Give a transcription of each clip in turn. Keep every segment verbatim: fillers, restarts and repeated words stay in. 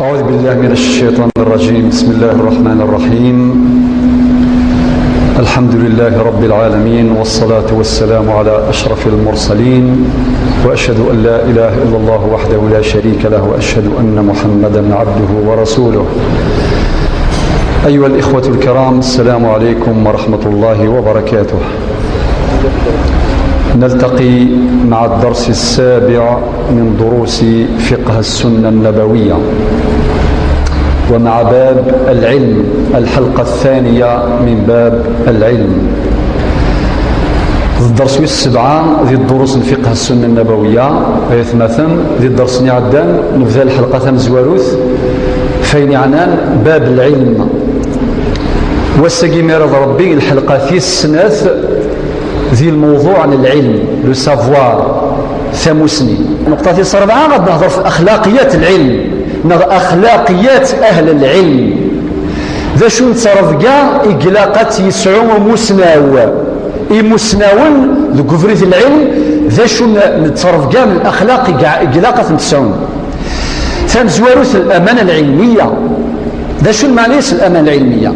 أعوذ بالله من الشيطان الرجيم. بسم الله الرحمن الرحيم. الحمد لله رب العالمين، والصلاة والسلام على أشرف المرسلين، وأشهد أن لا إله إلا الله وحده لا شريك له، وأشهد أن محمدا عبده ورسوله. أيها الإخوة الكرام، السلام عليكم ورحمة الله وبركاته. نلتقي مع الدرس السابع من دروس فقه السنة النبوية، ومع باب العلم، الحلقة الثانية من باب العلم. الدرس السبعة ذي الدروس الفقه السنة النبوية، غير ثماثم ذي الدرس نعدان نبدا الحلقة ثم زواروث فين يعنان باب العلم. Wass-agi mi ara d Ṛebbi lḥelqa tis snat di lmewḍuɛ n lɛilm, le savoir, tamusni. Nneqṭa tis ṛebɛa ad nehḍer f axlaqiyat lɛilm neɣ axlaqiyat ahl lɛilm. D acu n ttrebga i ilaq ad tt-yesɛu umusnaw, imusnawen deg ubrid n lɛilm, d acu n ttrebga n laxlaq i ilaq ad tent-sɛun? Tamezwarut, الأمانة العلمية. D acu lmeɛna-s الأمانة العلمية؟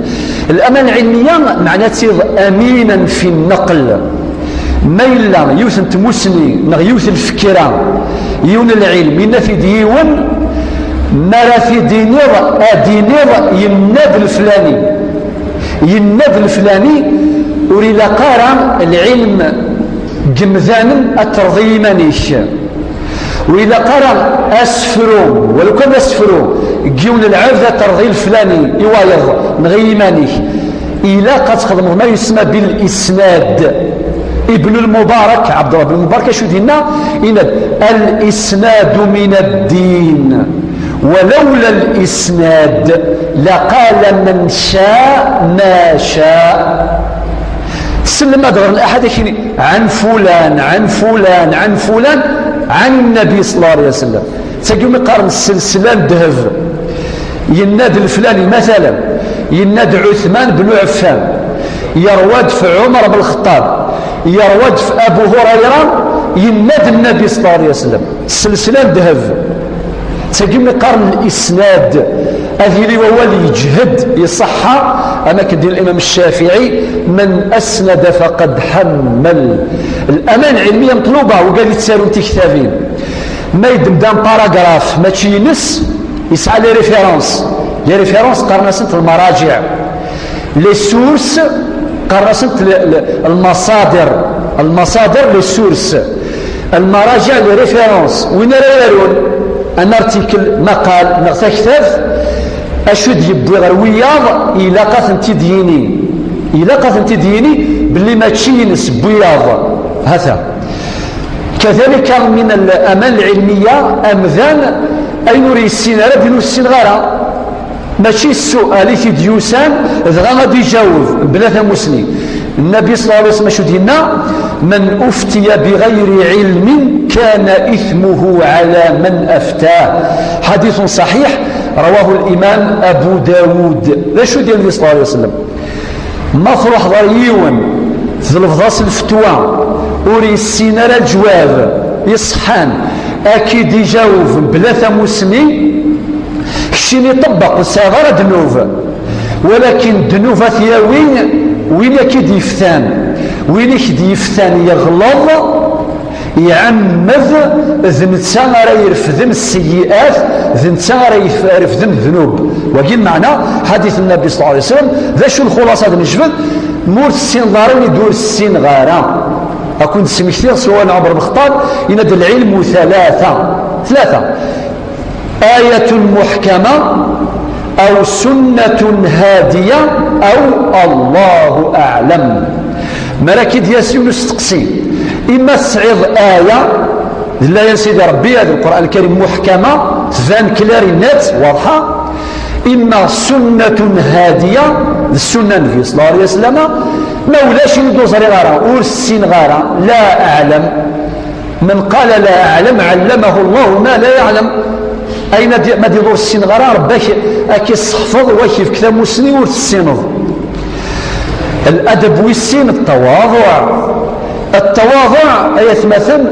الأمانة العلمية meɛna-tt أمينا في النقل. Ma yella yiwet n tmusni neɣ yiwet n lfekra, yiwen n lɛilm, yenna-t-id yiwen, ma ara t-id-tiniḍ, ad d-tiniḍ yenna-d leflani. Yenna-d leflani, ur ilaq ara lɛilm n yemdanen ad terḍi iman-ik. Ur ilaq ara asefru, walu kan d asefru, n yiwen n lɛebd ad terḍi leflani i wayeḍ neɣ i yiman-ik. Ilaq ad txedmeḍ ma yusma bil isnad. Ibn al-Mubarak, Ɛebdullah bin Mubarak, acu d-yenna? Yenna-d: الإسناد من الدين، ولولا الإسناد لقال من شاء ما شاء. Tsellem ad ɣren aḥad akini: عن فلان، عن فلان، عن فلان، عن النبي صلى الله عليه وسلم. Tagi umi qqaren sselsla n ddheb. Yenna-d leflani, matalan, yenna-d Ɛuthman ben Ɛeffan, yerwa-d f Ɛumar ben Lxeṭṭab, yerwa-d f Abu Hurayra, yenna-d Nnabi صلى الله عليه وسلم. Sselsla n ddheb. Tagi umi qqaren lisnad. Ad yili wawal yeǧhed, iṣeḥḥa, am akken d-yenna Limam Ccafiɛi: من أسند فقد حمل. Laman lɛilmiya meṭluba, wigad yettarun tiktabin. Ma yeddem-d un paragraphe mačči ines, yesɛa les références. Les références qqaren-asent lmaraǧiɛ. Les sources qqaren-asent le-, le-, lmaṣadir. Lmaṣadir, les sources. Lmaraǧiɛ, les références. Win ara yarun un article, maqal neɣ taktabt, acu i d-yewwi ɣer wiyaḍ, ilaq ad tent-id-yini. Ilaq ad tent-id-yini belli mačči ines n wiyaḍ. Hata. Kadalika min al-aman lɛilmiya, amdan ayen ur yessin ara, d ayen ur ssineɣ ara. Mačči ssual i t-id-yusan dɣa ad d-iǧaweb mebla tamusni. Nnabi صلى الله عليه وسلم acu d-yenna: من أفتي بغير علم كان إثمه على من أفتاه. حديث صحيح رواه الإمام أبو داود. D acu d-yenna Nnabi صلى الله عليه وسلم? Ma truḥeḍ ɣer yiwen, tlebḍeḍ-as lfetwa, ur yessin ara leǧwab iṣeḥḥan, ad k-id-iǧaweb mebla tamusni, keččini ṭebbeq, ur tesɛiḍ ara ddnub. Walakin ddnub ad t-yawi win i k-id-yeftan. Win i k-d-yeftan yeɣleḍ, iɛemmed, d netta ara irefden sseyyi'at, d netta ara yef-, irefden ddnub. Wagi lmeɛna, ḥadit n Nnabi صلى الله عليه وسلم, d acu lxulasat ad nejbed? Ma ur tessineḍ ara, win i d-ur ssineɣ ara. Ad ken-d-smektiɣ s wawal n Ɛumar ben Lxeṭṭab, yenna-d: العلم ثلاثة. Tlata. آية محكمة أو سنة هادية أو الله أعلم. Mi ara k-id-yas yiwen usteqsi, ima tesɛiḍ aya, d laya n Sidi Ṛebbi, d Lqur'an Lkarim, muḥkama, tban claire et nette, waḍḥa, ima sunnatun hadiya, d ssunna n Nnbi صلى الله عليه وسلم, ma ulac, ini-d ur ẓriɣ ara, ur ssineɣ ara, la aɛlam. من قال لا أعلم علمه الله ما لا يعلم. Ayen ad, ma d-iḍ ur ssineɣ ara, Ṛebbi ak-, ad k-isseḥfeḍ, u ad k-ifk tamusni ur tessineḍ. Ladab wis sin, ttawaḍuɛ. Ttawaḍuɛ, ay atmaten,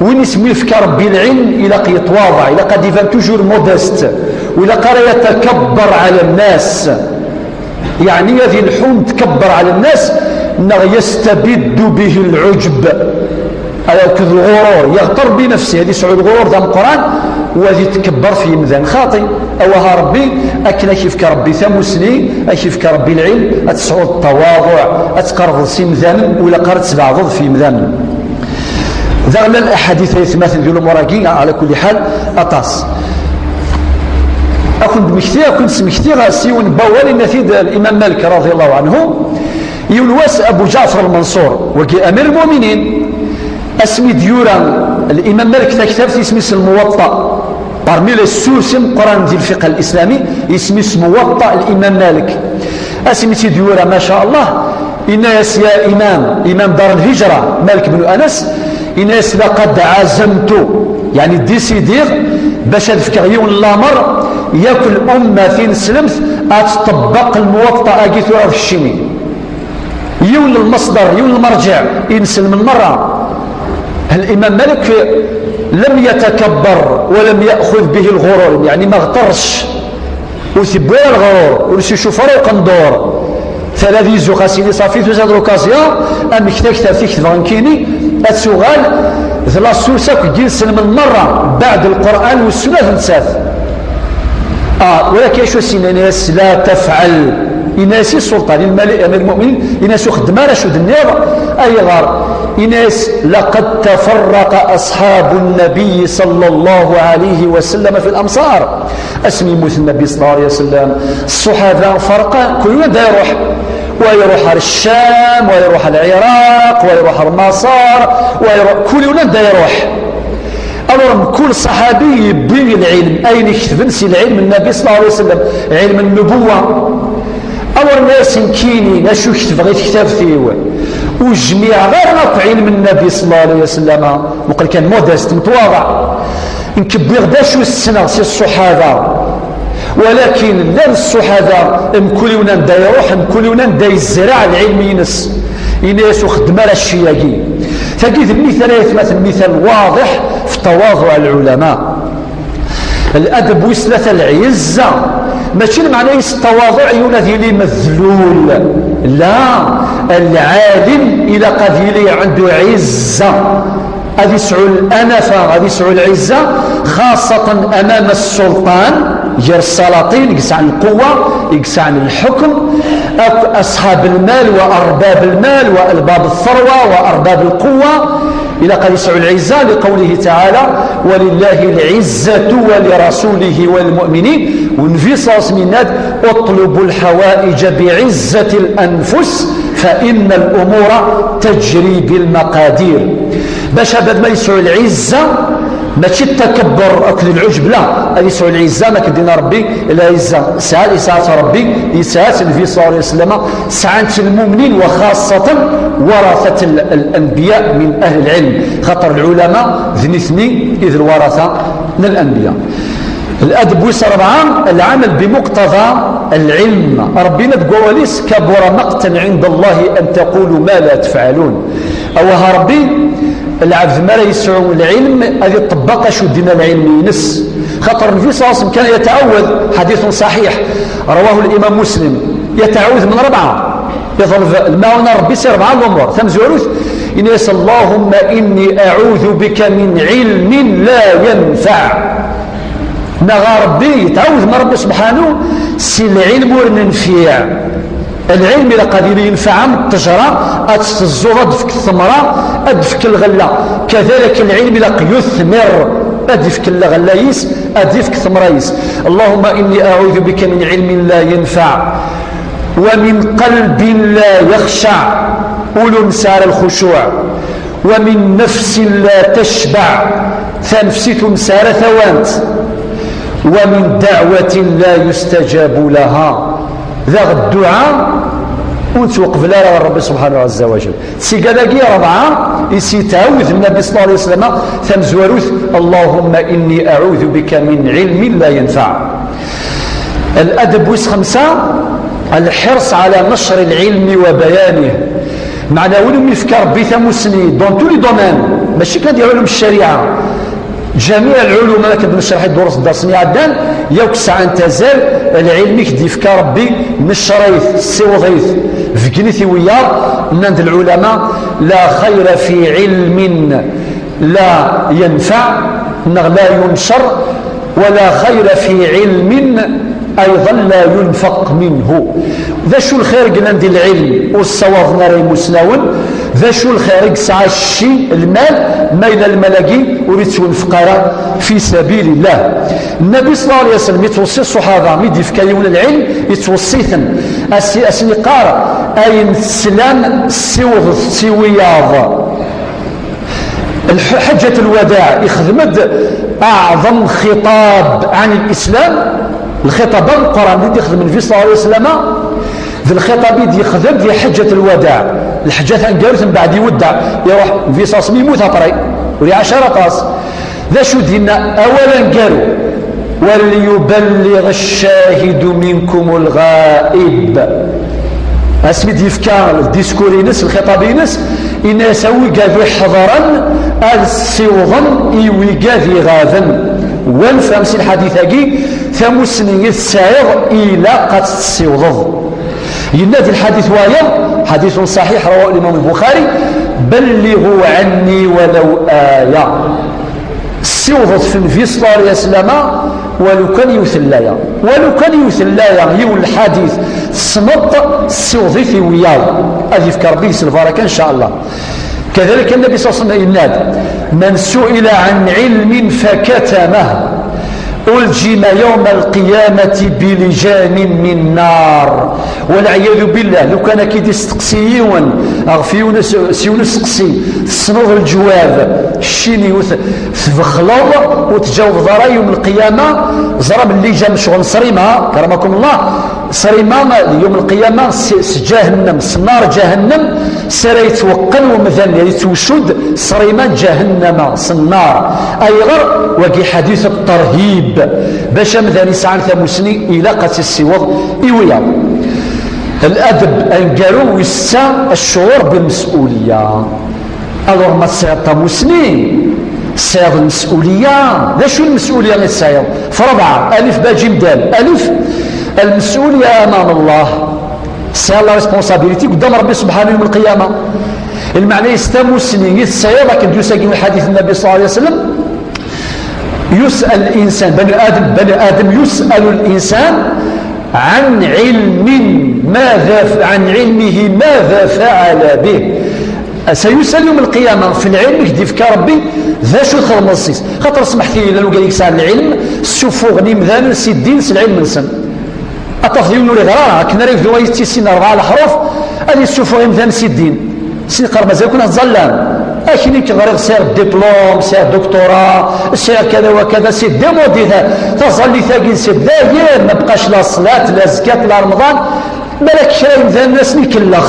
win i s-yefka Ṛebbi lɛilm, ilaq yettwaḍeɛ, ilaq ad iban toujours modeste. Ur ilaq ara yatakabber ɛala nnas, yeɛni ad ilḥu mtkabber ɛala nnas, neɣ yastabiddu bihi lɛuǧb, akked lɣurur, yeɣter bi nefsi, ad yesɛu lɣurur d ameqqran, u ad itkebber f yimdanen. Xaṭi, awah a Rebbi, akken ad k-ifk Rebbi tamusni, ad k-ifk Rebbi lɛilm, ad tesɛuḍ ttawaḍuɛ, ad tqerrbeḍ s yimdanen, ur ilaq ara ad tbeɛdeḍ f yimdanen. Daɣen llan laḥadit ay atmaten di lumuṛ-agi, ɛla kulli ḥal, aṭas. Ad kent-d-mmektiɣ, ad kent-smektiɣ s yiwen n wawal, yenna-t-id Limam Malik, radiallahu anhu, yiwen wass Abu Ǧaɛfar Lmanṣur, wagi Amir Lmuminin, asmi d-yura Limam Malik taktabt, isem-is Lmuwaṭṭa. Parmi les sources imeqqranen di lfiqh al-islami, isem-is Muwaṭṭa Limam Malik. Asmi tt-id-yura, ma sha Allah, yenna-yas: "Ya imam, imam Dar al-Hijra, Malik ibn Anas", yenna-yas: "Laqad ɛazamtu", yeɛni décidiɣ bac ad fkeɣ yiwen n lamer, yakk lumma tineslemt ad tṭebbeq Lmuwaṭṭa-agi tura d keččini. Yiwen n lmasdar, yiwen n lmerǧiɛ i ineslmen merra. Limam Malik lam yatakabber wa lam yaxud bihi lɣurur, yeɛni ma ɣ-terrec, ur t-iwwi ara lɣurur, ur s-icuf ara uqendur. Tala di zzux a sidi, ṣafi tusa-d l'occasion, amek taktabt i ketbeɣ nekkini ad tuɣal d la source akk n yinselmen merra, beɛd Lqur'an u Ssunna d nettat. Ah, walakin acu as-yenna? Yenna-yas: "La tafɛal." Yenna-yas i ssulṭan, i lmalik, amir lmuminin, yenna-yas: "Ur xeddem ara acu d-nniḍ." Ayɣer? Yenna-yas: "Laqad tafarraqa asḥabu nnabiy sallallahu alayhi wa sallam fi lamsar." Asmi yemmut Nnabi sallallahu alayhi wa sallam, ṣṣuḥaba ferqen, kul yiwen anda iruḥ. Wa iruḥ ar Ccam, wa iruḥ ar Lɛiraq, wa iruḥ ar Maṣer, wa iruḥ, kul yiwen anda iruḥ. Alors, mkul ṣaḥabi yewwi lɛilm, ayen iketben si lɛilm n Nnabi sallallahu alayhi wa sallam, ɛilm n nubuwa. Alors, nna-yas nekkini, acu ketbeɣ i tektabt-iw? Ur jmiɛeɣ ara akk ɛilm n Nnabi sallallahu alayhi wa sallam. Muqel kan modeste, metwaḍeɛ. Nekk wwiɣ-d acu ssneɣ si ṣṣuḥaba. Walakin llan ṣṣuḥaba, mkul yiwen anda iruḥ, mkul yiwen anda yezreɛ lɛilm-ines. Yenna-yas: "Ur xeddem ara cci-agi." Tagi d lmital, ay atmaten, lmital waḍiḥ f tawaḍuɛ n lɛulama. Ladab wis tlata, lɛizza. Mačči lmeɛna-is tawaḍuɛ yiwen ad yili medlul. La, lɛalim ilaq ad yili ɛendu ɛizza. Ad yesɛu lanafa, ad yesɛu lɛizza, xaṣṣatan amama ssulṭan, gar ssalaṭin i yesɛan lquwa, i yesɛan lḥukm, akk aṣḥab lmal wa arbab lmal wa arbab ttṛwa wa arbab lquwa. Ilaq ad yesɛu lɛizza, liqawlihi taɛala: "Walillahi lɛizzatu wa lirasulihi wa lilmuminin." U Nnbi ṣalla Llahu ɛalayhi wa sallam yenna-d: "Uṭlubu lḥawaiǧa biɛizzati lanfus, fa inna lumura tajri bilmaqadir." Bac abad ma yesɛu lɛizza, mačči d takebber akked lɛuǧb, la, ad yesɛu lɛizza, ma k-d-yenna Rebbi, lɛizza, sɛa-, yesɛa-tt Rebbi, yesɛa-tt Nnbi ṣalla Llahu ɛalayhi wa sallam, sɛan-tt lmumnin, wa xaṣṣatan waratat l-, lanbiya min ahli lɛilm, xaṭer lɛulama d nitni i d lwarata n lanbiya. Ladab wis ṛebɛa, lɛamal bimuqtada lɛilm. Rebbi yenna deg wawal-is: "Kabura maqtan ɛinda Llahi an taqulu ma la tefɛalun." Awah a Rebbi, lɛebd mi ara yesɛu lɛilm, ad iṭebbeq acu d-yenna lɛilm-ines. Xaṭer Nnbi ṣalla Llahu ɛalayhi wa sallam kana yetɛawad, ḥaditun ṣaḥiḥ, rawahu limam Muslim, yetɛawad min ṛebɛa, iḍleb lmaɛuna n Rebbi si ṛebɛa lumuṛ. Tamezwarut, yenna-yas: "Allahumma inni aɛudu bika min ɛilmin la yanfaɛ." Neɣ a Rebbi, yetɛawed ma Rebbi subḥanu si lɛilm ur nenfiɛ. Lɛilm ilaq ad yili yenfeɛ am ttejra, ad tt-teẓẓuḍ, ad d-tefk ttemra, ad d-tefk lɣella. Kadalik lɛilm ilaq yuthmir, ad d-yefk lɣella-is, ad d-yefk ttemra-is. Allahumma inni aɛudu bika min ɛilmin la yanfaɛ, wa min qalbin la yaxshaɛ, ul ur nesɛi ara lxucuɛ. Wa min nafsin la tacbaɛ, tanefsit ur nesɛi ara tawant. Wa min daɛwatin la yustajabu laha, daɣ dduɛa ur nettweqbel ara ɣer Rebbi subḥanahu ɛazza wa jal. Tigad-agi ṛebɛa i s-yettɛawed Nnabi ṣalla Llahu ɛalayhi wa sallam tamezwarut: "Allahumma inni aɛudu bika min ɛilmin la yanfaɛ." Ladab wis xemsa, lḥiṛṣ ɛala nacri lɛilmi wa bayanih. Meɛna win umi yefka Rebbi tamusni dans tous les domaines, mačči kan di ɛulum ccariɛa, Jamiɛ lɛulum, akken d-necreḥ i ddurs n ddersen iɛeddan, yakk sɛant azal. Lɛilm i k-d-yefka Rebbi, neccer-it, ssiweḍ-it, beggen-it i wiyaḍ. Nnan-d lɛulama: la xayra fi ɛilmin la yanfaɛ, neɣ la yuncer, wala xayra fi ɛilmin ayḍan la yunfeq minhu. D acu lxir i yellan di lɛilm ur ssawaḍen ara imusnawen? D acu lxir i yesɛa cci, lmal, ma yella lmal-agi ur yettwenfeq ara fi sabilillah? Nnabi sallallahu alayhi wa sallam yettweṣṣi ṣṣuḥaba, mi d-yefka yiwen lɛilm, yettweṣṣi-ten, as-, asen-yeqqar: ayen teslam, ssiwḍet-t i wiyaḍ. Lḥ-, Ḥeǧǧat Lwadaɛ ixdem-d aɛḍem xiṭab ɛan Lislam, lxiṭab ameqqran i d-ixdem Nnbi sallallahu alayhi wa sallam, d lxiṭab i d-yexdem di Ḥeǧǧat Lwadaɛ, lḥeǧǧa taneggarut mbeɛd iweddeɛ, iruḥ Nnbi sallallahu alayhi wa sallam, yemmut après, ur iɛac ara aṭas. D acu d-yenna? Awal aneggaru: وليبلغ الشاهد منكم الغائب. Asmi d-yefka discours-ines, lxiṭab-ines, yenna-yas: a wigad iḥeḍren, ad ssiwḍen i wigad iɣaben. Wa nefhem si lḥadit-agi, tamussni i tesɛiḍ, ilaq ad tt-tessiwḍeḍ. Yenna di lḥadit wayeḍ, حديث صحيح رواه الإمام البخاري: بلغوا عني ولو آية. Ssiwḍet f Nnbi sallallahu alayhi wa sallam, walu kan yiwet n laya, walu kan yiwet n laya, yiwen lḥadit, tessneḍ-t, ssiwḍ-it i wiyaḍ. Ad yefk Rebbi deg-s lbaraka, ncallah. Kadalik, Nnabi sallallahu alayhi wa sallam yenna-d: من سئل عن علم فكتمه ألجم يوم القيامة بلجام من نار. Walɛiyadu billah, lukan ad k-id-isteqsi yiwen ɣef yiwen s-, s yiwen usteqsi, tessneḍ leǧwab, ccini ur t-, tbexleḍ, ur tǧawbeḍ ara, yum lqiyama, ẓra belli ǧa mecɣel ṣṣrima, karamakum Allah, ṣṣrima, yum lqiyama, s, s ǧahennam, s nnar ǧahennam, s ara yettweqqen umdan, yettweccudd ṣṣrima n ǧahennama, s nnar. Ayɣer? Wagi ḥadit ṭṭerhib. Bac amdan yesɛan tamussni, ilaq ad tt-issiweḍ i wiyaḍ. Ladeb aneggaru wis setta, الشعور بالمسؤولية. Alors, ma tesɛiḍ tamussni, tesɛiḍ lmes'uliyya. D acu lmes'uliyya i tesɛiḍ? F rebɛa, alif, ba, jim, dal. Alif, المسؤولية أمام الله. Tesɛiḍ la responsabilité قدام Rebbi subḥanahu yawm lqiyama. Lmeɛna-is, tamussni i tesɛiḍ, akken d-yusa deg lḥadit n Nnabi sallallahu alayhi wa sallam, يسأل الإنسان، بني آدم، بني آدم يسأل الإنسان عن علم ماذا ف-، عن علمه ماذا فعل به. سيسأل يوم القيامة في العلم i k-d-yefka Rebbi, d acu txedmeḍ s-is. Xaṭer smeḥt-iyi, llan wigad i yesɛan lɛilm, ssufuɣen imdanen si ddin s lɛilm-nsen. Ad tafeḍ yiwen ur iɣri ara, akken ara yebdu ad yettissin rebɛa leḥruf, ad yessufuɣ imdanen si ddin. Sin yeqqar: mazal-ken ad tẓallam. Akken i k-ɣriɣ, sɛiɣ diplôme, sɛiɣ doctorat, sɛiɣ kada wa kada, c'est démodé. Ta-, taẓallit-agi, c'est, dayen, ma bqac la ṣṣlat, la zkat, la remḍan. Balak kra imdanen ad sen-ikellex.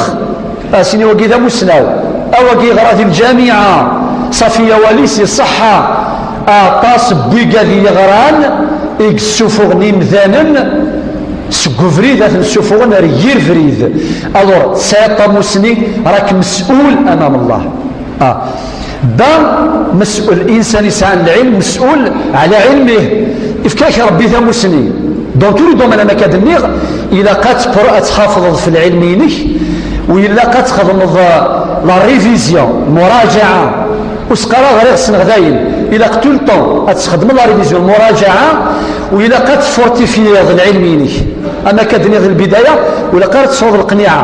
A sin, wagi d amussnaw. A wagi yeɣra di lǧamiɛa. Ṣafi, awal-is iṣeḥḥa. Aṭas n wigad i yeɣran i yessufuɣen imdanen seg ubrid, ad ten-ssufuɣen ar yir brid. Alors, tesɛiḍ tamussni, rak mes'ul amam Allah. Ah. Ba, mes'ul, insan yesɛan lɛilm, mes'ul ɛla ɛilmih. Ifka-k Rebbi tamussni. Dans tous les domaines, am akka d-nniɣ, ilaq ad tpr-, ad txafḍeḍ f lɛilm-inek, u ilaq ad txedmeḍ, euh, la révision, murajaɛa. Ur s-qqar ara ɣriɣ ssneɣ dayen. Ilaq tout le temps ad txedmeḍ la révision, murajaɛa, u ilaq ad tfortifyeḍ lɛilm-inek. Am akka d-nniɣ di lbidaya, ur ilaq ara ad tesɛuḍ lqniɛa.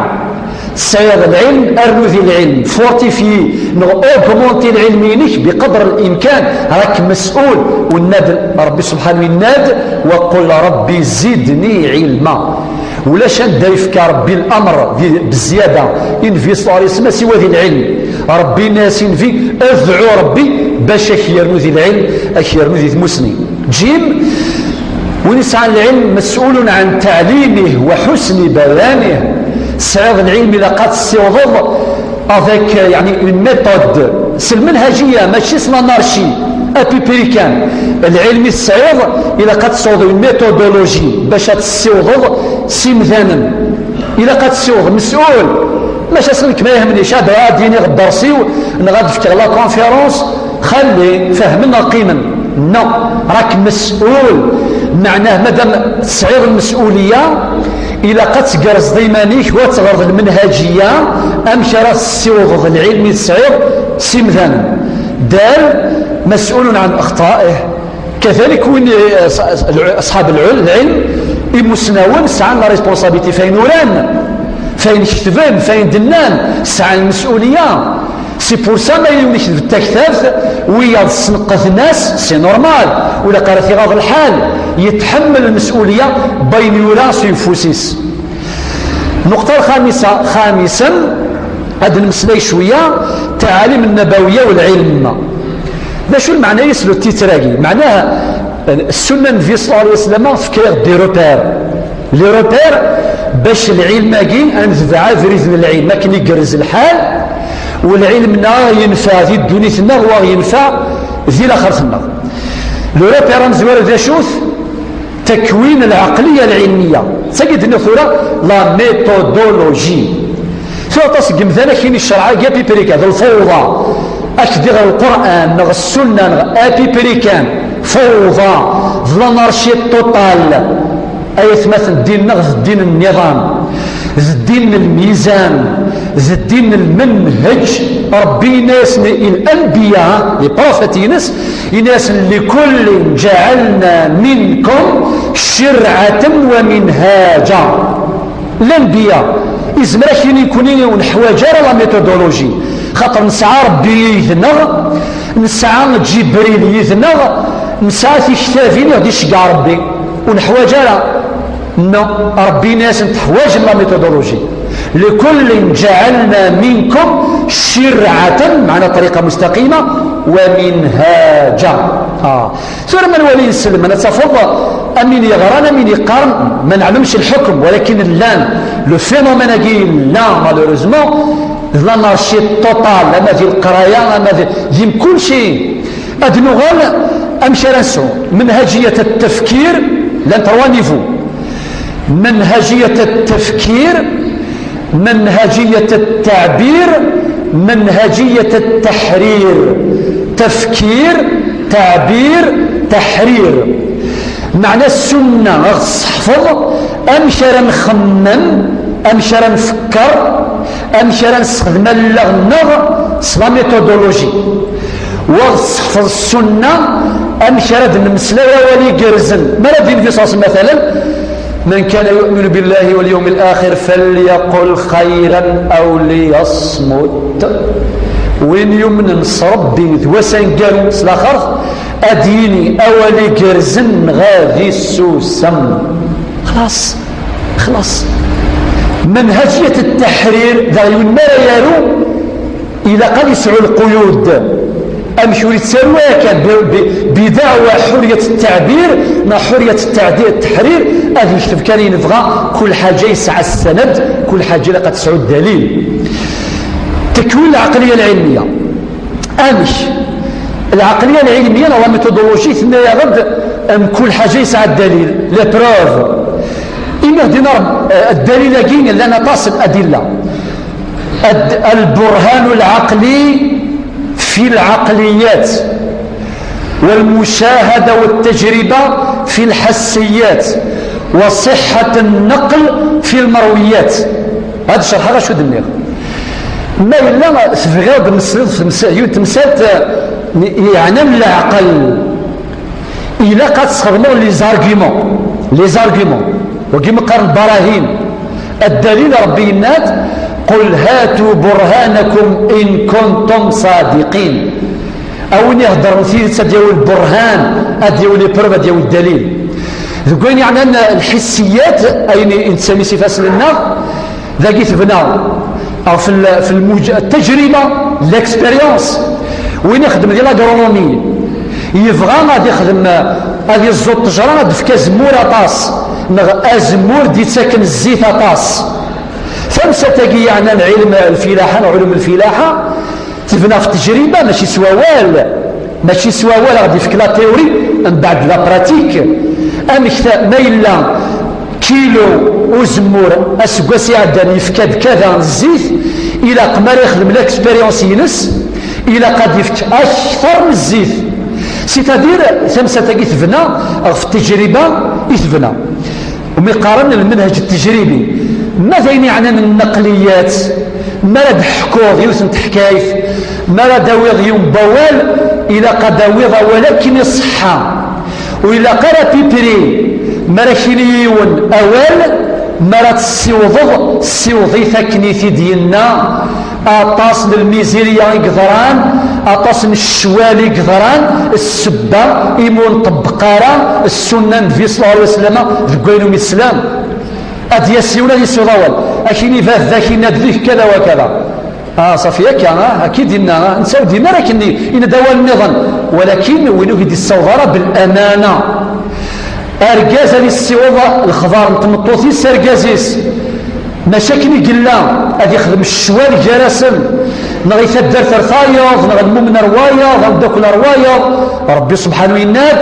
Tesɛiḍ lɛilm, rnu di lɛilm, fortifye neɣ augmenter lɛilm-inek biqadr l'imkan, rak mes'ul. Wenna-d Rebbi subḥanahu, yenna-d: وقل رب زدني علما. Ulac anda yefka Rebbi lamr di, bezziyada i Nnbi sallallahu alayhi wa sallam, siwa di lɛilm. Rebbi yenna-yas i Nnbi: adɛu Rebbi bac ad k-yernu di lɛilm, ad k-yernu di tmussni. Jim, win yesɛan lɛilm, مسؤول عن تعليمه وحسن بيانه. Tesɛiḍ lɛilm, ilaq ad tessiwḍeḍ avec, euh, yeɛni, une méthode, s lmenhajiya, mačči s l'anarchie, à peu près kan. Lɛilm i tesɛiḍ, ilaq ad tesɛuḍ une méthodologie bac ad tessiwḍeḍ s imdanen. Ilaq ad tessiwḍeḍ, mes'ul. Maca s nekk ma yehmel-ik ad, ad d-iniɣ ddersi-w, neɣ ad d-fkeɣ la conférence, xalli, fehmen neɣ qqimen. Non, راك مسؤول. معناه مادام تسعيض المسؤولية، إلا قد تقرزد إيمانيك وتغرض المنهجية، أمشي راه تسيوض العلم تسعيض سمذان دار مسؤول عن أخطائه. كذلك وين أصحاب العلم يمسناون سعان la responsabilité فين وران، فين كتبن، فين دنان، سعان المسؤولية. C'est pour ça ma yunnek d taktabt, wiyaḍ sneqqten-as, c'est normal, ula qara tiɣaḍ lḥal, yetḥemmel lmesulya bayen yura s uyeffus-is. Nuqṭa lxamisa, xamisen, ad nmeslay cwiya, ttɛalim nnabawiya u lɛilm. D acu lmeɛna-is le titre-agi? Meɛnaha, ssunna n Nnbi ṣella Llahu ɛalayhi wa sallam tefka-yaɣ-d des repères. Les repères bac lɛilm-agi ad netbeɛ abrid n lɛilm akken igerrez lḥal, u lɛilm-nneɣ yenfeɛ di ddunit-nneɣ, wa yenfeɛ di laxert-nneɣ. Le repère amezwaru d acu-t? Takwin lɛeqliya lɛilmiya. D tagi d-nniɣ tura la méthodologie. Tura aṭas n yemdanen akin ccreɛ-agi apiprikan d lfawḍa. Ak-d-iɣer Lqur'an neɣ ssunna neɣ apiprikan, fawḍa, d l'anarchie totale. Ay atmaten, ddin-nneɣ d ddin n nniḍam, d ddin n lmizan, d ddin n lmenheǧ. Ṛebbi yenna-yasen i lanbiya, les prophètes-ines, yenna-yasen: لكل جعلنا منكم شرعة ومنهاجا. Lanbiya, izmer ad k-yini nekkni ur neḥwaǧ ara la méthodologie, xaṭer nesɛa Ṛebbi yid-neɣ, nesɛa Ǧibril yid-neɣ, nesɛa tiktabin i ɣ-d-iceggeɛ Ṛebbi, ur neḥwaǧ ara. Non, Ṛebbi yenna-yasen teḥwaǧem la méthodologie. لكل جعلنا منكم شرعة, meɛna طريقة مستقيمة, ومنهاجا. Ah. Tura ma nwali inselmen, ad tafeḍ amin yeɣran, amin yeqqaren, ma neɛlemc lḥukm, walakin llan, le phénomène-agi yella, malheureusement, d l'anarchie totale, ama di leqraya, ama di, di mkul cay. Ad nuɣal amek ara nesɛu منهجية التفكير, llan trois niveaux. منهجية التفكير, منهجية التعبير, منهجية التحرير. تفكير, تعبير, تحرير. Meɛna ssunna, ad ɣ-tesseḥfeḍ amek ara nxemmem, amek ara nfekker, amek ara nessexdem allaɣ-nneɣ s la méthodologie. Wa ɣ-tesseḥfeḍ ssunna amek ara d-nemmeslay awal igerrzen. Mi ara d-yini Nnbi ṣella Llahu ɛalayhi wa sallam, مثلا: من كان يؤمن بالله واليوم الآخر فليقل خيرا أو ليصمت. Win yumnen s Ṛebbi d wass aneggaru s laxert, ad d-yini awal igerrzen neɣ ad issusem. Xlaṣ, xlaṣ. منهجية التحرير, daɣ yiwen mi ara yaru, ilaq ad yesɛu lquyud. Amek ur yettaru ara kan bi, bi, بدعوى حرية التعبير neɣ حرية التعدي-, التحرير, ad yekteb kan ayen yebɣa, kul ḥaǧa yesɛa ssanad, kul ḥaǧa ilaq ad tesɛu ddalil. تكوين العقلية العلمية. Amek? العقلية العلمية neɣ la méthodologie tenna-yaɣ-d mkul ḥaǧa yesɛa ddalil, les preuves. Imi ɣ-d-yenna Ṛebbi, eh, ddalil-agi llan aṭas n adilla. الد-، البرهان العقلي في العقليات، والمشاهدة والتجربة في الحسيات، وصحة النقل في المرويات. هاد الشرح غا شو دنيغ. ما إلا تبغيض مسلط في المسائل، يوم تمسالت يعني العقل. Ilaq ad tesxedmeḍ les arguments. Les arguments. Wagi meqqar البراهين. الدليل, Ṛebbi yenna-d: قل هاتوا برهانكم إن كنتم صادقين. A win iheddren tidet ad yawi lburhan, ad yawi les preuves, ad yawi ddalil. Deg wayen yeɛnan lḥissiyat, ayen i nettali s ifassen-nneɣ, dagi tebna ɣef l-, ɣef lmuj-, التجربة, l'expérience. Win ixeddmen di l'agronomie, yebɣa ad ixdem, ad yeẓẓu ṭṭejra, ad d-tefk azemmur aṭas, neɣ azemmur d-yettaken zzit aṭas. Tamsalt-agi yeɛnan ɛilm lfilaḥa neɣ ɛulum lfilaḥa, tebna ɣef ttejriba, mačči s wawal. Mačči s wawal, ad ɣ-d-yefk la théorie, mbeɛd la pratique. Amek ta-, ma yella kilo uzemmur aseggas iɛeddan yefka-d kada n zzit, ilaq mi ara yexdem l'expérience-ines, ilaq ad yefk akter n zzit. C'est-à-dire, tamsalt-agi tebna ɣef tejriba i tebna. Umi qqaren lmenhaj tejribi. Ma d ayen yeɛnan nnaqliyat, ma ara d-ḥkuḍ yiwet n teḥkayt, ma ara d-awiḍ yiwen n wawal, ilaq ad d-awiḍ awal akken iṣeḥḥa. Ur ilaq ara pipri, ma ara k-yini yiwen awal, ma ara tessiwḍeḍ, ssiwḍ-it akken i t-id-yenna. Aṭas n lmizirya i yeḍran, aṭas n ccwal i yeḍran, ssebba imi ur nṭebbeq ara ssunna n Nnbi ṣella Llahu ɛalayhi wa sallam deg wayen umi teslam. Ad d-yas yiwen ad yessiweḍ awal, ad k-yini baba-k yenna-d deg kada wa kada. Ah, ṣafi akka, ah, akka i d-yenna, ah, netta ur d-yenna ara akken, yenna-d awal nniḍen, walakin win ur k-d-yessaweḍ ara bil amana. Argaz ad yessiweḍ lexbar n tmeṭṭut-is s argaz-is, mačči akken i yella, ad yexdem ccwal gar-asen, neɣ i taddart ar tayeḍ, neɣ lmumen ar wayeḍ, ameddakel ar wayeḍ. Ṛebbi subḥanahu yenna-d: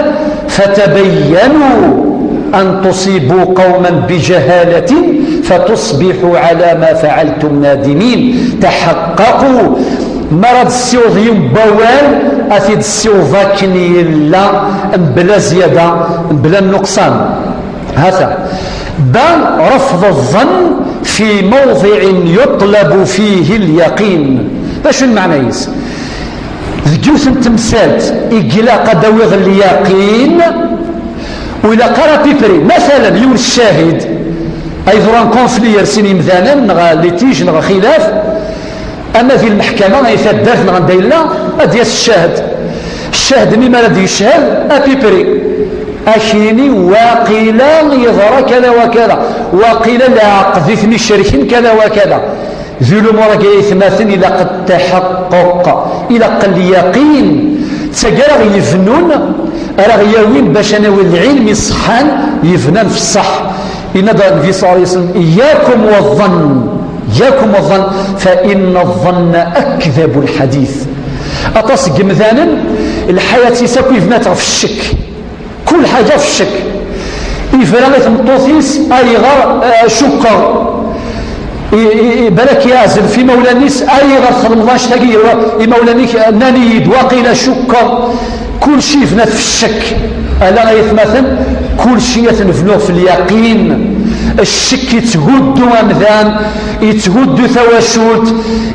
فتبينوا أن تصيبوا قوما بجهالة فتصبحوا على ما فعلتم نادمين. تحققوا. Mi ara d-tessiweḍ yiwen n wawal, ad t-id-tessiweḍ akken yella, mebla zzyada, mebla nnuqṣan. Hata. Ba, رفض الظن في موضع يطلب فيه اليقين. D acu lmeɛna-is? Deg yiwet n temsalt i ilaq ad d-awiḍ lyaqin, ur ilaq ara pipri. Masalan, yiwen ccahid, ay ḍran conflit gar sin yimdanen, neɣ litige, neɣ xilaf, ama di lmeḥkama, ay taddart, neɣ anda yella, ad d-yas ccahd. Ccahd-nni mi ara d-yeched, apipri, ad k-yini waqila yeḍra kada wa kada, waqila leɛqed i ten-icerken kada wa kada. Di lumuṛ-agi ay atmaten, ilaq tḥeqquq, ilaq lyaqin. D tagi ara ɣ-yebnun, ara ɣ-yawin bac ad nawi lɛilm iṣeḥḥan, yebnan f ṣṣeḥ. Yenna-d Nnbi ṣella Llahu ɛalayhi wa sallam: إياكم والظن، إياكم والظن، فإن الظن أكذب الحديث. Aṭas n yemdanen, lḥayat-is akk yebna-tt ɣef ccek. Kul ḥaǧa f ccek. Yebra i tmeṭṭut-is, ayɣer, eh, cukkeɣ. I, i, i, balak yeɛzel f imawlan-is, ayɣer txedmeḍ annect-agi, imawlan-ik nnan-iyi-d, waqila cukkeɣ. Kulci yebna-t f ccek. Ala ay atmaten, kulci ad t-nebnu f lyaqin. Ccek yetthuddu amdan, yetthuddu tawacult,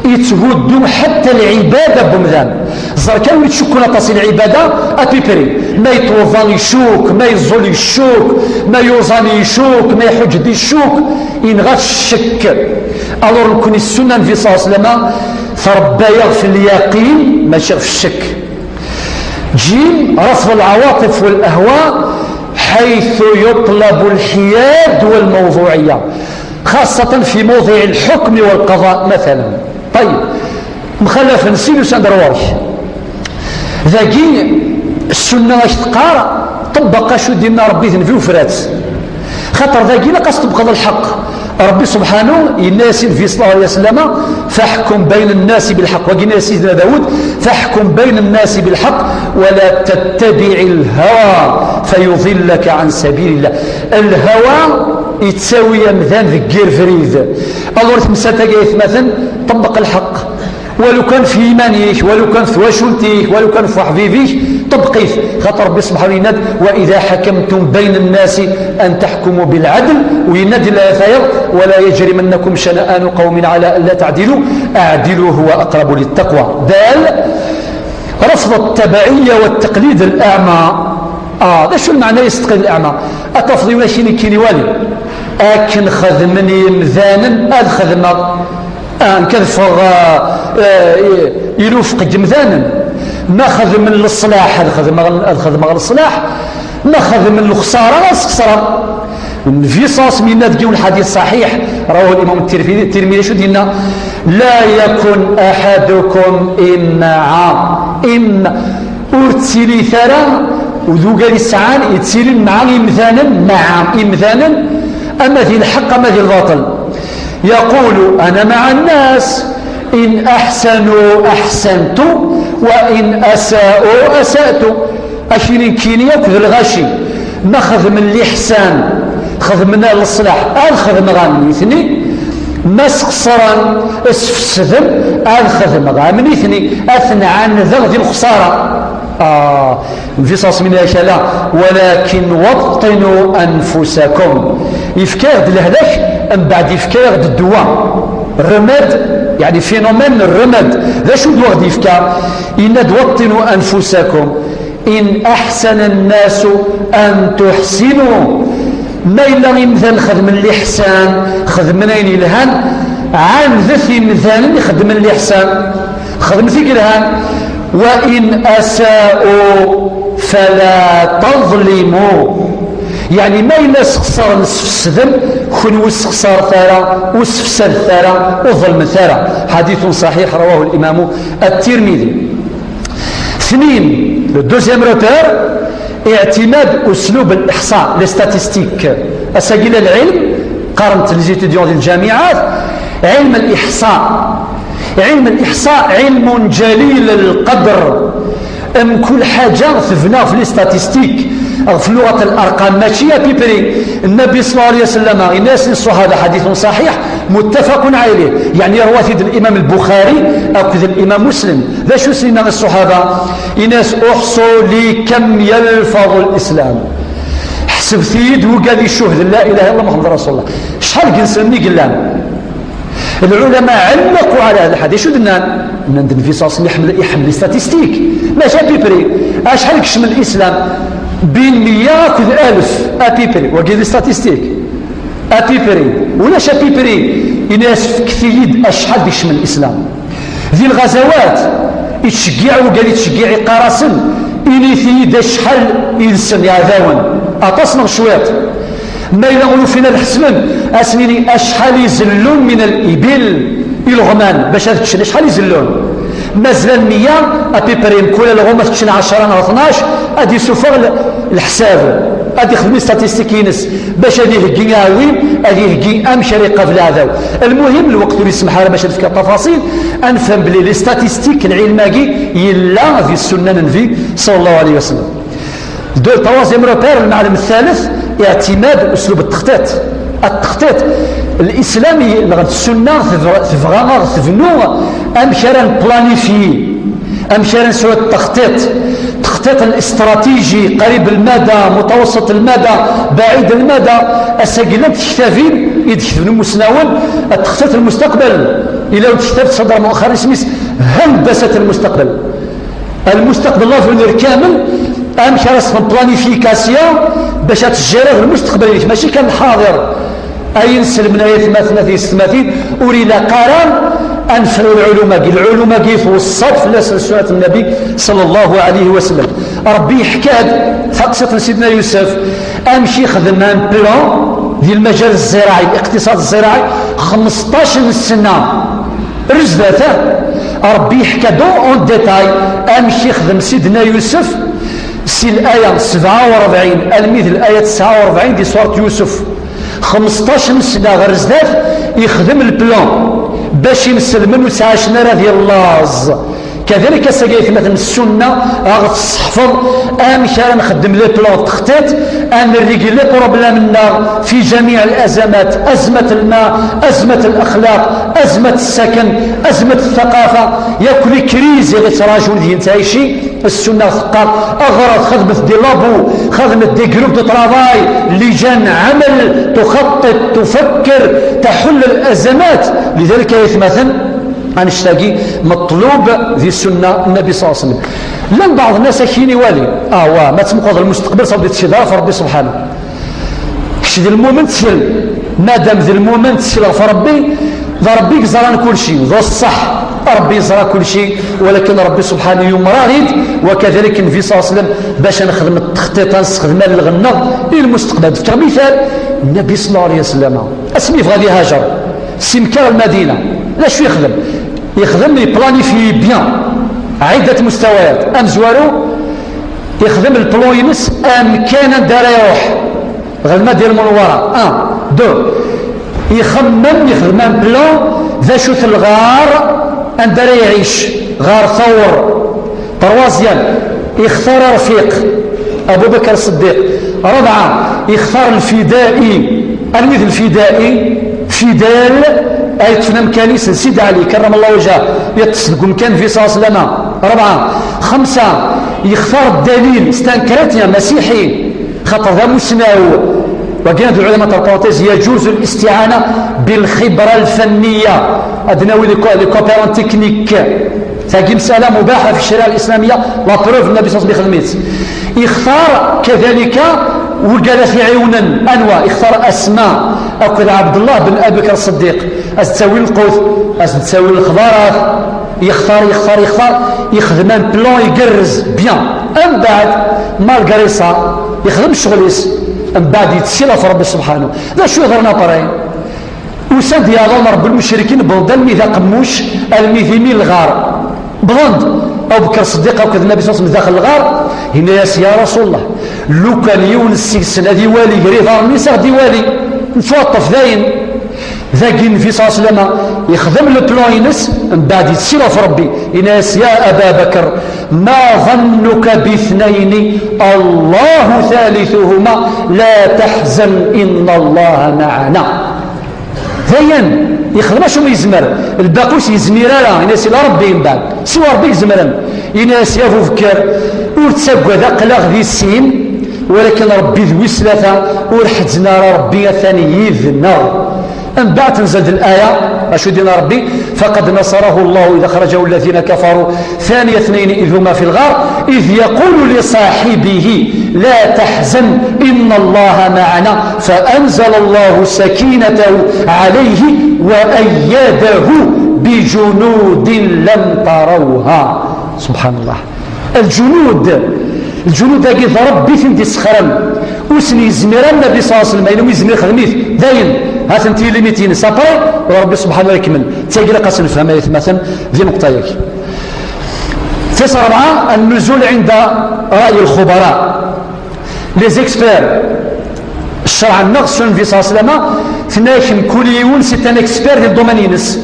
yetthuddu ḥatta lɛibada n umdan. Ẓer kan win ittcukkun aṭas i lɛibada, apipri. Ma yeṭṭuḍan icukk, ma yeẓẓul icukk, ma yuẓam icukk, ma iḥuǧǧ-d icukk, yenɣa-t ccek. Alors nekkni ssunna n Nnbi ṣella Llahu ɛalayhi wa sallam trebba-yaɣ f lyaqin, mačči ɣef ccek. Jim, رفض العواطف والأهواء حيث يطلب الحياد والموضوعية، خاصة في موضع الحكم والقضاء مثلا. طيب، mxalafen sin usan-d ar ɣur-k. Dagi, ssunna ak teqqar, ṭebbeq acu d-inna Ṛebbi d Nnbi ufrat. Xaṭer dagi ilaq ad tṭebbqeḍ lḥeqq. Ṛebbi subḥanu yenna-yas i Nnbi ṣella Llahu ɛalayhi wa sallam: فاحكم بين الناس بالحق. Wagi yenna-yas Sidna Dawed: فاحكم بين الناس بالحق ولا تتبع الهوى فيضلك عن سبيل الله. Lhawa yettawi amdan deg yir brid. Alors tamsalt-agi ay atmaten, ṭebbeq lḥeqq. Walu kan f yiman-ik, walu kan f twacult-ik, walu kan f uḥbib-ik, ṭebbeq-it. Xaṭer Ṛebbi subḥanu yenna-d: وإذا حكمتم بين الناس أن تحكموا بالعدل. U yenna-d di layat-ayeḍ: ولا يجرمنكم شنآن قوم على ألا تعدلوا اعدلوا هو أقرب للتقوى. Dal, رفض التبعية والتقليد الأعمى. Ah, d acu lmeɛna-s taqlid leɛma? Ad tafeḍ yiwen akken iwali. Akken xedmen yimdanen, ad xedmeɣ. Ah, nekk ad ffɣeɣ, ah, ah, i, i lufeq n yimdanen. Ma xedmen leṣlaḥ, ad xedmeɣ, ad xedmeɣ leṣlaḥ. Ma xedmen lexṣara, ad sxeṣreɣ. Nnbi ṣella Llahu ɛalayhi wa sallam yenna deg yiwen lḥadit ṣaḥiḥ, rawahu limam Tirmidi, Tirmidi acu d-yenna: لا يكن أحدكم إمعا. Im-, ur ttilit ara d ugar yesɛan, yettilin mɛa imdanen, mɛa imdanen, ama di lḥeqq, ama di lbaṭel. يقول: أنا مع الناس، إن أحسنوا أحسنت، وإن أساءوا أسأت. Akini nekkini akk d lɣaci. Ma xedmen liḥsan, xedmen leṣlaḥ, ad xedmeɣ am nitni. Ma sxeṣren, sfesden, ad xedmeɣ am nitni. Ad ten-ɛandeɣ di lexṣara. Ah, Nnbi ṣṣallam yenna-ak ala, walakin waṭṭinu anfusakum. Yefka-yaɣ-d lehlak, mbeɛd yefka-yaɣ-d ddwa. Remède, yeɛni phénomène n remède. D acu d-waɣ-d-yefka? Yenna-d waṭṭinu anfusakum. In aḥsana nnasu an tuḥsinu. Ma yella imdanen xedmen liḥsan, xedmen ayen yelhan, ɛandet imdanen ixeddmen liḥsan. Xedmet i yelhan. Wa in asa'u fala taḍlimu. Yeɛni ma yella sxeṣren, sfesden, kenwi ur sxeṣret ara, ur sfesadet ara, ur ḍelmet ara. Ḥadithun ṣaḥiḥ, rawahu l-imamu at-Tirmidi. Tnin, le deuxième repère, اعتماد أسلوب الإحصاء, les statistiques. Ass-agi la lɛilm, qqaren-t les étudiants di lǧamiɛat, ɛilm al-iḥṣa. Ɛilm al-iḥṣa ɛilmun ǧalil lqadr. Mkul ḥaǧa tebna ɣef les statistiques, ɣef luɣat al-arqam, mačči à peu près. Nnbi ṣalla Llahu ɛalayhi wa sallam yenna-yasen i ṣṣuḥaba, ḥadithun ṣaḥiḥ, muttafaqun ɛalayh, yeɛni yerwa-t-id limam Lbuxari akked limam Muslim. D acu i s-yenna i ṣṣuḥaba? Yenna-yas, uḥṣu li kam yalfaḍu lislam. Ḥesbet-iyi-d wigad icuhden la ilaha illallah Muḥemmed rasulullah. Acḥal n yinselmen i yellan? Lɛulama ɛellaqu ɛala hada lḥadis. Acu d-nnan? Nnan-d Nnbi ṣalla Llahu ɛalayhi wa sallam iḥemmel, iḥemmel les statistiques. Mačči à peu près. Acḥal i yekcem lislam? Bin meyya akked alef, à peu près. Wagi d les statistiques. À peu près. Ulac à peu près. Yenna-yas, fket-iyi-d acḥal d-ikecmen lislam. Di lɣazawat, ittceggiɛ wigad, ittceggiɛ, iqqar-asen, init-iyi-d acḥal yid-sen iɛdawen. Aṭas neɣ cwiṭ? Ma yella ur ufin ad ḥesben, ad sen-ini acḥal izellun min al-ibil, ileɣman, bac ad ččen, acḥal izellun? Ma zlan meyya, à peu près, mkul alɣem ad ččen ɛecra neɣ tnac, ad d-isuffeɣ l-, leḥsab, ad ixdem les statistiques-ines, bac ad iheggi aɛwin, ad iheggi amek ara iqabel aɛdaw. Lmuhim, lweqt ur yesmaḥ ara bac ad fkeɣ tafaṣil, ad nefhem belli les statistiques, lɛilm-agi, yella di ssunna n Nnbi, ṣalla Llahu ɛalayhi wa sallam. De, troisième repère, lmeɛlem thalith, اعتماد أسلوب التخطيط. التخطيط, Lislam i-, neɣ ssunna tebɣa, tebɣa ad ɣ-tebnu amek ara nplanifyi, amek ara nesɛu التخطيط, التخطيط الاستراتيجي, قريب المدى, متوسط المدى, بعيد المدى. Ass-agi llant tektabin i d-ketben imusnawen, التخطيط المستقبل. Yella tektabt تصدر مؤخرا اسمها هندسة المستقبل. Lmustaqbel, l'avenir kamel, amek ara s-tplanifyi كاسيا باش ad tjiriḍ lmustaqbel-inek, mačči kan lḥaḍir. Ay inselmen, ay atmaten, a tiyessetmatin, ur ilaq ara ad nefru lɛulum-agi. Lɛulum-agi tweṣṣa-d fell-asen ssunnat n Nnbi ṣalla Llahu ɛalayhi wa sallam. Ṛebbi yeḥka-d taqsiṭ n Sidna Yusef, amek ixdem un plan di lmajal zziraɛi, liqtiṣad zziraɛi, xmesṭac n ssna. Ar zdat, Ṛebbi yeḥka-d en détail amek ixdem Sidna Yusef si laya sebɛa u ṛebɛin almi d laya tesɛa u ṛebɛin di surat Yusef. Xmesṭac n sna ɣer zdat, ixdem le plan bac inselmen ur ttɛacen ara di llaẓ. Kadalik ass-agi, ay atmaten, ssunna a ɣ-tesseḥfeḍ amek ara nxeddem les plans, textiṭ, ad nrigli les problèmes-nneɣ في جميع الأزمات, azmat lma, azmat laxlaq, azmat ssaken, azmat ttaqafa, yakk les crises i ɣ-ittraǧun deg nettɛici. Ssunna teqqar, aɣret, xedmet des labos, xedmet des groupes de travail, لجان عمل, تخطط, تفكر, تحل الأزمات. Lidalik, ay atmaten, annect-agi meṭlub di ssunna n Nnbi ṣalla Llahu ɛalayhi wa sallam. Llan beɛḍ nnas ad k-yini wali, ah, wa, ma tmeqqreḍ lmusteqbel, ṣabi, ur d-tecciḍ ara ɣef Ṛebbi subḥanahu. Kečč d lmumen, ttkel. Madam d lmumen, ttkel ɣef Ṛebbi, d Ṛebbi i yeẓran kulci, d ṣṣeḥ. Ṛebbi yeẓra kulci, walakin Ṛebbi subḥanahu yumeṛ-aɣ-id, wa kadalik Nnbi ṣalla Llahu ɛalayhi wa sallam, bac ad nexdem ttextiṭ, ad nessexdem allɣ-nneɣ i lmusteqbel. Ad d-fkeɣ mital, Nnbi ṣalla Llahu ɛalayhi wa sallam, asmi yebɣa ad ihajer si Mekka ɣer Lmadina, d acu yexdem? Yexdem, yeplanifyi bien ɛiddat mustawayat. Amezwaru, yexdem le plan-ines amkan anda ara iruḥ, ɣer Lmadina Lmunawwara. Un, deux. Ixemmem, yexdem un plan d acu-t lɣar anda ara iɛic, ɣar Tawr. Troisième, ixtar arfiq, Abu Bakr Ṣṣeddiq. Rebɛa, ixtar lfidai. Anwi d lfidai? Fidèle, ay yeṭṭfen amkan-is n Sidi Ɛli, karramallahu wajhah, yeṭṭes deg umkan n Nnbi ṣalla Llahu ɛalayhi wa sallam. Rebɛa, xemsa, Yextar ddalil, c'est un chrétien, masiḥi, xaṭer d amusnaw. Wagi ad lɛulama terpentez, يجوز الاستعانة بالخبرة الفنية. Ad nawi les co-, les coopérants techniques. Tagi مسألة مباحة في الشريعة الإسلامية, la preuve النبي صلى الله عليه وسلم يخدم-itt. Yextar كذلك wigad ad t-iɛiwnen, anwa? Yextar Asma akked Ɛebdullah ben Abi Bakr Ṣeddiq. Ad s-d-tawi lqut, ad s-d-tawi lexbarat. Yextar, yextar, yextar, yexdem un plan igerrez, bien. Mbeɛd, malgré ça, yexdem ccɣel-is. Mbeɛd, yettkil ɣef Rebbi subḥanahu. D acu yeḍran après? Usan-d yiɛḍamen n Rebbi, lmucrikin, wwḍen-d almi d aqemmuc, almi d imi n lɣar. Wwḍen-d Abu Bakr Ṣeddiq akked Nnabi ṣalla Llahu ɛalayhi wa sallam daxel lɣar, yenna-yas: "Ya Rasul Llah, lukan yiwen seg-sen ad iwali gar iḍarren-is, ad ɣ-d-iwali, nettwaṭṭef dayen." Dagi Nnbi ṣalla Llahu ɛalayhi wa sallam yexdem le plan-ines, mbeɛd yettkil ɣef Rebbi, yenna-yas: "Ya Aba Bakr, ma ظنك باثنين الله ثالثهما، لا تحزن إن الله معنا." Dayen, yexdem acu yezmer. Lbaqi ur s-yezmir ara, yenna-yas: "Ila Rebbi." Mbeɛd, siwa Rebbi i izemren. Yenna-yas: "Ya Abu Bekr, ur ttaggad, aql-aɣ di sin, walakin Rebbi d wis tlata, ur ḥezzen ara, Rebbi atan yid-neɣ." Mbeɛd tenzel-d laya, acu d-yenna Rebbi: "فقد نصره الله إذ أخرجه الذين كفروا ثاني اثنين إذ هما في الغار إذ يقول لصاحبه لا تحزن إن الله معنا فأنزل الله سكينته عليه وأيده بجنود لم تروها." سبحان الله. Lǧunud, lǧunud-agi d Rebbi i ten-d-isexren. Ur sen-yezmir ara Nnabi ṣalla Llahu ɛalayhi wa sallam, ayen umi yezmir yexdem-it. Dayen, ha-tent-i limit-ines. Après, Rebbi subḥanahu wa taɛala ikemmel. D tagi ilaq ad tt-nefhem, ay atmaten, di nneqṭa-agi. Tis rebɛa, النزول عند رأي الخبراء. Les experts, ccreɛ-nneɣ, sunna Nnbi ṣalla Llahu ɛalayhi wa sallam, tenna-ak mkul yiwen c'est un expert di domaine-ines.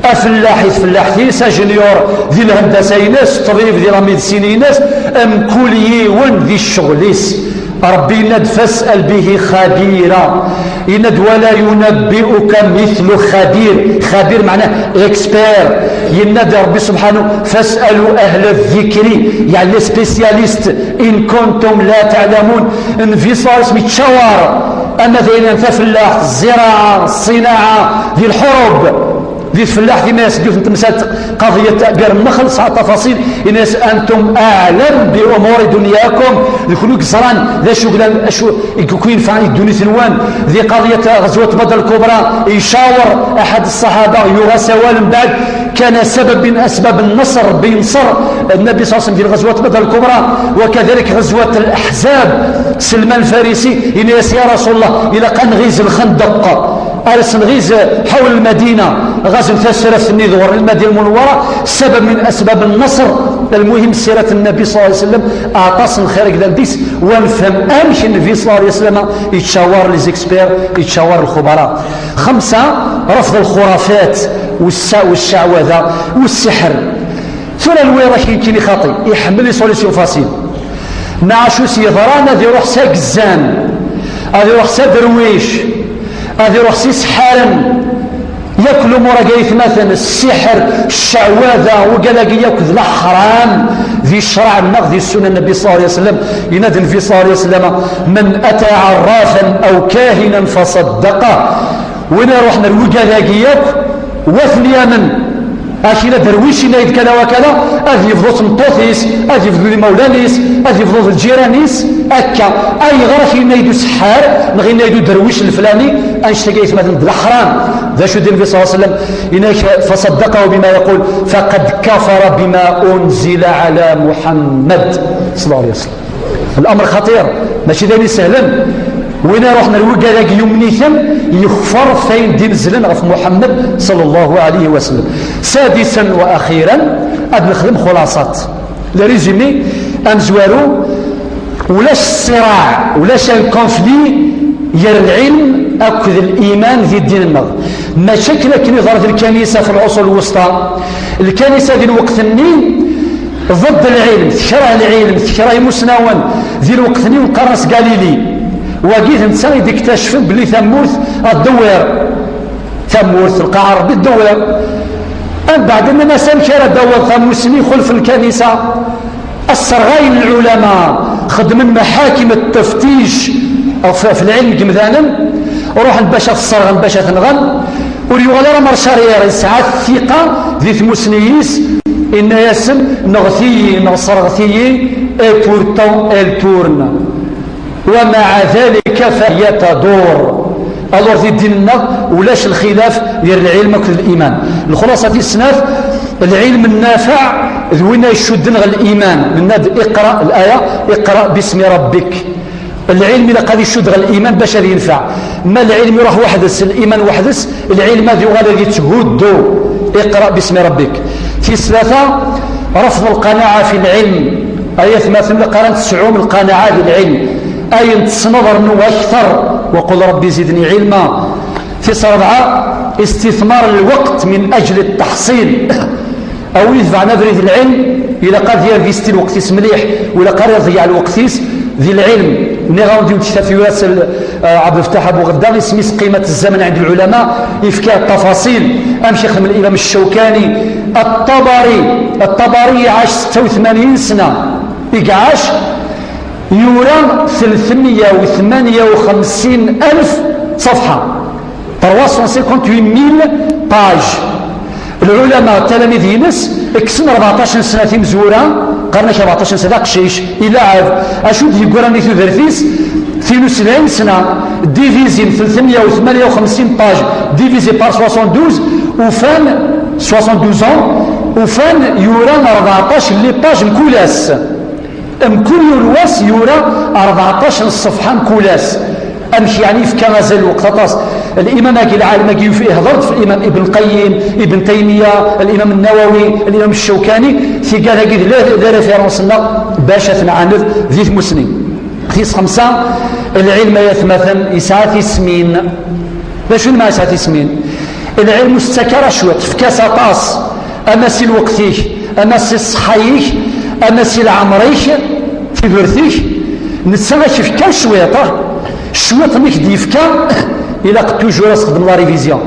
Afellaḥ i tfellaḥt-is, ajenyur di lhendasa-ines, ṭṭbib di la médecine-ines, mkul yiwen di ccɣel-is. Rebbi yenna-d: "فاسأل به خبيرا." Yenna-d: "ولا ينبئك مثل خبير." Xabir meɛna expert. Yenna-d Rebbi subḥanahu: "فاسألوا أهل الذكر", yeɛni les spécialistes, "إن كنتم لا تعلمون." Nnbi ṣalla Llahu ɛalayhi wa sallam yettcawar ama d ayen n tafellaḥt, zziraɛa, ṣṣinaɛa, di lḥurub, di tfellaḥt, yenna-yas deg yiwet n temsalt, qadiyat bir nnexl, tesɛa tafaṣil, yenna-yas: "أنتم أعلم بأمور دنياكم." D kunwi i yeẓran d acu yellan, acu i yenfɛen i ddunit-nwen. Di qadiyat ɣezwat Badr Lkubra, icawer aḥad ṣṣaḥaba, yuɣ-as awal, mbeɛd كان سبب من أسباب النصر، Rebbi yenṣer Nnbi ṣalla Llahu ɛalayhi wa sallam di lɣezwat Badr Lkubra, وكذلك غزوة الأحزاب. Selman Lfarisi yenna-yas: "Ya Rasul Llah, ilaq ad nɣiz lxendeq, ad as-nɣiz ḥawel Lmadina, ɣazen tasraft-nni d ɣur Lmadina Lmunawwara." سبب من أسباب النصر. Lmuhim, sirat Nnbi ṣalla Llahu ɛalayhi wa sallam, aṭas n lxir i yellan deg-s, wa nefhem amek Nnbi ṣalla Llahu ɛalayhi wa sallam yettcawar les experts, yettcawar lxubara. Xemsa, رفض الخرافات والس-، والشعوذة والسحر. Tura lwiḍ akken kini xaṭi, iḥemmel les solutions faciles. Nɛac-us yeḍran ad iruḥ s agezzan, ad iruḥ s aderwic, ad iruḥ s iseḥḥaren. Yakk lumuṛ-agi, aytmaten, ssiḥer, ccɛwada, wigad-agi yakk d leḥram di ccṛeɛ-nneɣ, di ssunna n Nnbi ṣalla Llahu ɛalayhi wa sallam. Yenna-d Nnbi ṣalla Llahu ɛalayhi wa sallam: "من أتى عرافا أو كاهنا فصدقه." Win iruḥen ar wigad-agi yakk, wa ten-yamen. Akila derwic yenna-yi-d kada wa kada, ad yebḍu tmeṭṭut-is, ad yebḍu d imawlan-is, ad yebḍu d lǧiran-is, akka. Ayɣer ak yenna-yi-d useḥḥar, neɣ yenna-yi-d uderwic leflani, annect-agi, aytmaten, d leḥram. D acu d Nnbi ṣalla Llahu ɛalayhi wa sallam? Yenna-ak: "فصدقه بما يقول فقد كفر بما أنزل على محمد صلى الله عليه وسلم." Lamr xaṭir, mačči d ayen isehlen. Win iruḥen ar wigad-agi yumen-iten, yekfer f ayen d-inezlen ɣef Muḥemmed ṣalla Llahu ɛalayhi wa sallam. Sadisan wa axiran, ad nexdem xulaṣat. Le résumé amezwaru, ulac ṣṣiraɛ, ulac un conflit gar lɛilm akked liman di ddin-nneɣ. Mačči akken, akken iḍerr di lkanisa fi lɛuṣur lwusṭa. Lkanisa di lweqt-nni ضد lɛilm, tekreh lɛilm, tekreh imusnawen. Di lweqt-nni qqaren-as Galili. Wagi d netta i d-iktaccfen belli tamurt ad d-tewwiḍ. Tamurt, lqaɛa n Rebbi d-tewwiḍ. Mbeɛd nnan-as: "Amek ara d-tawiḍ tamusni ixulfen lkanisa?" Sserɣayen lɛulama, xedmen maḥakim tteftic ɣef, ɣef lɛilm n yemdanen, ruḥen bac ad t-sserɣen, bac ad t-nɣen. Ur yuɣal ara Marcharier, yesɛa ttiqa di tmussni-is, inna-yasen: "Nɣet-iyi neɣ sserɣet-iyi, et pourtant elle tourne." ومع ذلك فهي تدور. Alors, di ddin-nneɣ ulac lxilaf gar lɛilm akked liman. Lxuṣṣa tis snat, lɛilm nnafaɛ d win ay icudden ɣer liman. Nenna-d: "Iqra laya, iqra bismi rabbik." Lɛilm ilaq ad icudd ɣer liman bac ad yenfeɛ. Ma lɛilm iruḥ weḥd-s, liman weḥd-s, lɛilm ad yuɣal ad yetthuddu. Iqra bismi rabbik. Tis tlata, rafḍ lqanaɛa fi lɛilm. Ay atmaten, ilaq ara tesɛum lqanaɛa di lɛilm. Ayen tessneḍ rnu akter, وقل رب زدني علما. Tis rebɛa, istithmar lweqt min ajli ttaḥṣil. A win itebɛen abrid n lɛilm, ilaq ad yinvesti lweqt-is mliḥ, ur ilaq ara iḍeyyeɛ lweqt-is di lɛilm. Nniɣ-awen-d yiwet tektabt yura-tt, eh, Ɛebdelfettaḥ Abu Ɣedda, isem-is Qimat Zzaman ɛend Lɛulama, ifka ttafaṣil, amek ixdem Limam Ccawkani. Ṭṭabari, Ṭṭabari iɛac setta u tmanyin sna, i iɛac, yura tlettmeyya u tmanya u xemsin alef ṣṣefḥa, trois cent cinquante-huit mille pages. Lɛulama, talamid-ines, kksen rbeɛṭac n sna timezwura, qqaren-ak rbeɛṭac n sna d aqcic, ilaɛeb. Acu d-yeggran i tudert-is? Tin u sebɛin sna, divisé tlettmeyya u tmanya u xemsin pages, divisé par soixante-douze, ufan, soixante-douze ans, ufan yura rbeɛṭac n les pages mkul ass. Mkul yiwen wass yura rbeɛṭac n ṣṣefḥa mkul ass. Amek yeɛni yefka azal lweqt aṭas? Limam-agi, lɛalem-agi, yuf-, ihder-d f Limam Ibn Qayyim, Ibn Taymiya, Limam Nawawi, Limam Ccawkani, tigad-agi d la, d la référence-nneɣ bac ad t-nɛaned di tmussni. Tis xemsa, lɛilm ay atmaten yesɛa tismin. D acu n ma yesɛa tismin? Lɛilm ur s-ttak ara cwiṭ, efk-as aṭas, ama si lweqt-ik, ama si ṣṣeḥḥa-ik, ama si leɛmer-ik, tudert-ik, netta ad k-yefk kan cwiṭ, ah, cwiṭ mi k-d-yefka, ilaq toujours ad txedmeḍ la révision.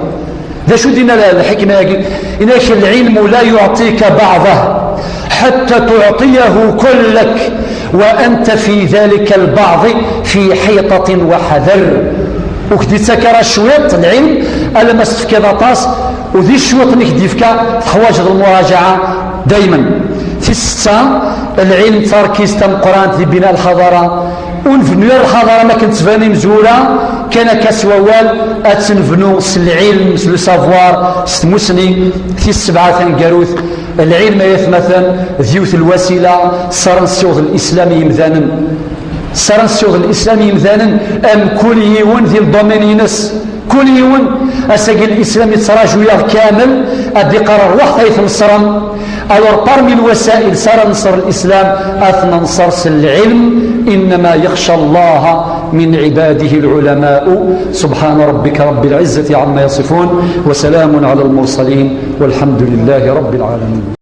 D acu d-yenna l-, lḥikma-agi? Yenna-ak: "العلم لا يعطيك بعضه حتى تعطيه كلك وأنت في ذلك البعض في حيطة وحذر." Ur k-d-yettak ara cwiṭ lɛilm, alamma s-tefkiḍ aṭas, u di cwiṭ mi k-d-yefka, teḥwaǧeḍ lmurajaɛa daymen. Tis setta, lɛilm d tarkizt tameqqrant di bina lḥadara. Ur nbennu ara lḥadara ma akken ttbanen imezwura, kan akka s wawal, ad tt-nebnu s lɛilm, s le savoir, s tmussni. Tis sebɛa taneggarut, lɛilm ay atmaten d yiwet n lwasila s ara nessiweḍ lislam i yimdanen. S ara nessiweḍ lislam i yimdanen, am kul yiwen di ldomaine-ines. Kul yiwen, ass-agi lislam yettraǧu-yaɣ kamel, ad d-iqqar: "Rwaḥet ay tneṣrem." Alors, parmi lwasail s ara nṣer lislam, ad t-nenṣer s lɛilm. إنما يخشى الله من عباده العلماء. سبحان ربك رب العزة عما يصفون، وسلام على المرسلين، والحمد لله رب العالمين.